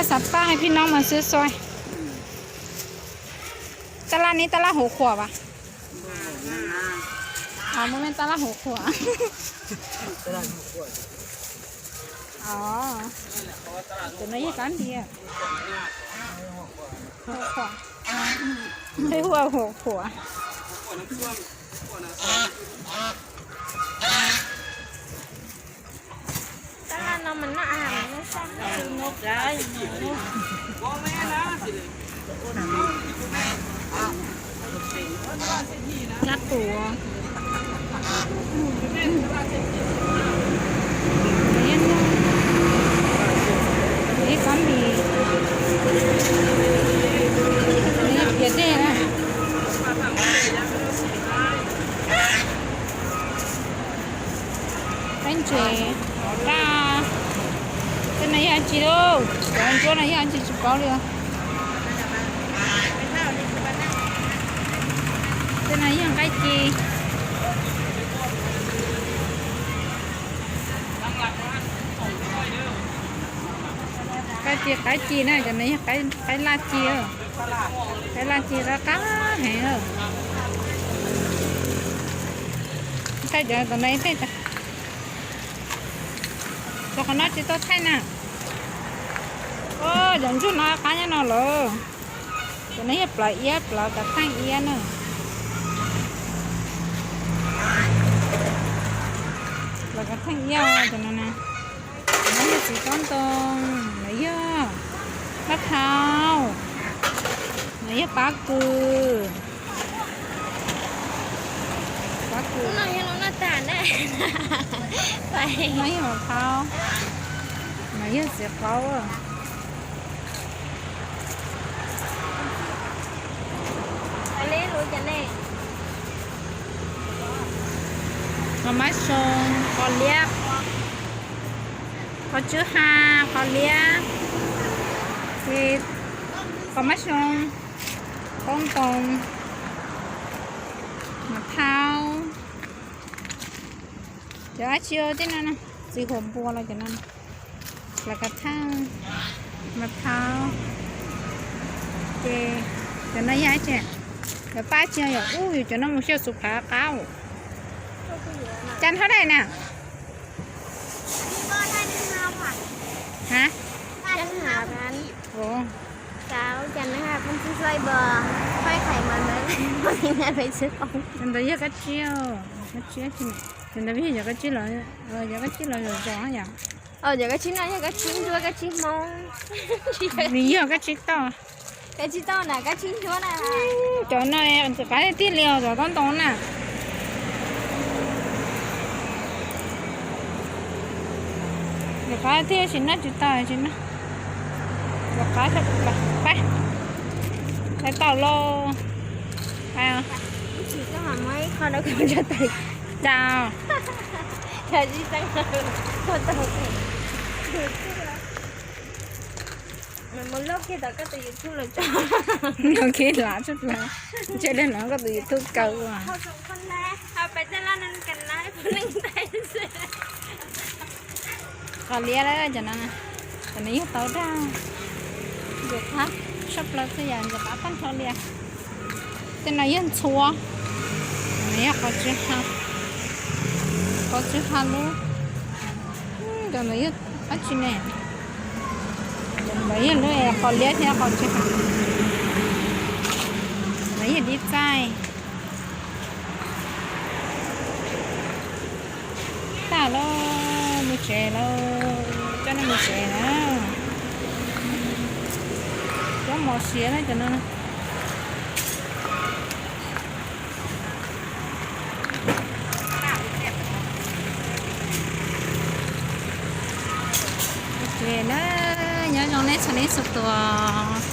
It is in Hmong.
Xav pab hais phij noob mas xwb xoi. Tab laj neb tab laj huv qhuam vas? Muaj me tab laj huv qhuam. Tus no yog kab ntiag. Huv qhuam. Peb hu ua huv qhuam. Kab tus. Ib kab npis, piav dej na. Qaib ntses, daj. Tej no yog dab tsi lauj? Cov ntsuab no yog dab tsi tsis paub li os. Tej no yog nqaij ci. Nqaij ci, qaib ci na, cov no yog qaib laj ci. Qaib laj ci qab qab heev. Thaij cov tom no ib teg. Cov qhov no tsis tau thaij na. Cov ntsuag no qab nyob no lawm. Cov no yog plawv iab, plawv kav theej iab na. Plawv kav theej iab cov no na. Cov no yog txiv tob ntoo, no yog pab thau, no yog pab kws. Pab kws. No yog pab thau, no yog txiv qaub. Qos mab xyoo, qos liab, qos tswb ha, qos liab, ces qos mab xyoo, qos ntoo, mas thau. Cov dab tsi tej no, txiv huam npua los cov no, plawv kav theej, mas thau. Ces cov no yog dab tsi? Cov pab tsi yog ub, yus cov no mus xyaw xuv phav qab. Cas hov dai na? Hab? Ntawd yog kab tsib, kab tsib, ntawd yog cov kab tsib los, cov kab tsib los zom zom yom. Cov kab tsib no yog kab tsib ntsuab kab tsib hmoob. Nws yog kab tsib toj. Kab tsib toj na, kab tsib ntsuab na. Cov no ntxim qab tiag li os, cov tob ntoo na. Ntxim qab tiag, tsis noj tsis tau tsis noj. Ntxim qab, pab, pab tau lauj. Cas Mus loj kiag tom koj tus YouTube los tso. Loj kiag lav tsuj plaws, ntshe li no koj tus YouTube kaw ua. Qos liab cov no, cov no yog tau dag. Ntxim qab tshaj plaws xwb yom, ntxim qab tag nrho li. Tej no yog ntxhua, no yog qos tsw ha, qos tsw ha lub. Cov ntawd yog dab tsi ne? Cov ntawd yog lub qos liab thiab qos tsw ha. Ntawd yog dib txaij. Tag lauj, mus tsev lauj, coj nej mus tsev na. Cov mos siav na cov no. Mus tsev na, nyob zoo nej txhua leej txhua tus.